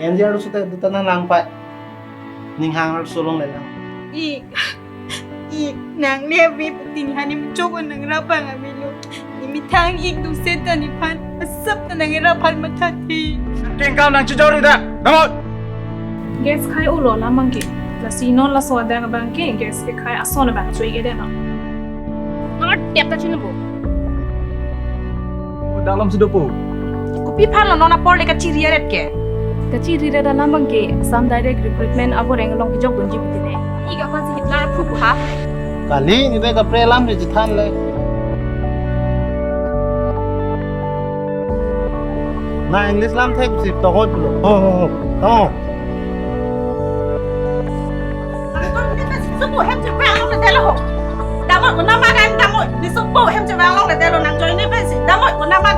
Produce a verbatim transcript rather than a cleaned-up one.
N G R sute duta nang langpai. Ning hang arso longlelang. Ik, ik, nang le ave putin hani muchok nang rapang amilo. Ne methang ik duse ta nephan asap ta nang raphan matha thi. Kengkam nang chijor ida. Damot. Gas khai ulo alam abangke. Lasi non laso adang abangke gas kekhai ason abang choi ke deno. Nang tep ta chinibo. Dalam sudah po. Kopi aphan lo non apor le kachiri aret ke. Kachiri aret alam abangke Assam Direct Recruitment aboreng along kejok dunji putine. Ik aphan si Hitler aphu ha. Kali ne bai kaprek alam si chethan le. Na English lam thek si tokot lo. Ho, ho, ho. Tamo. Nang to ne pen si supo hem chevang longledetlo ho. Damot, konat ma kan damot. Ne supo hem chevang longledetlo nang join ne pen si. Damot, konat ma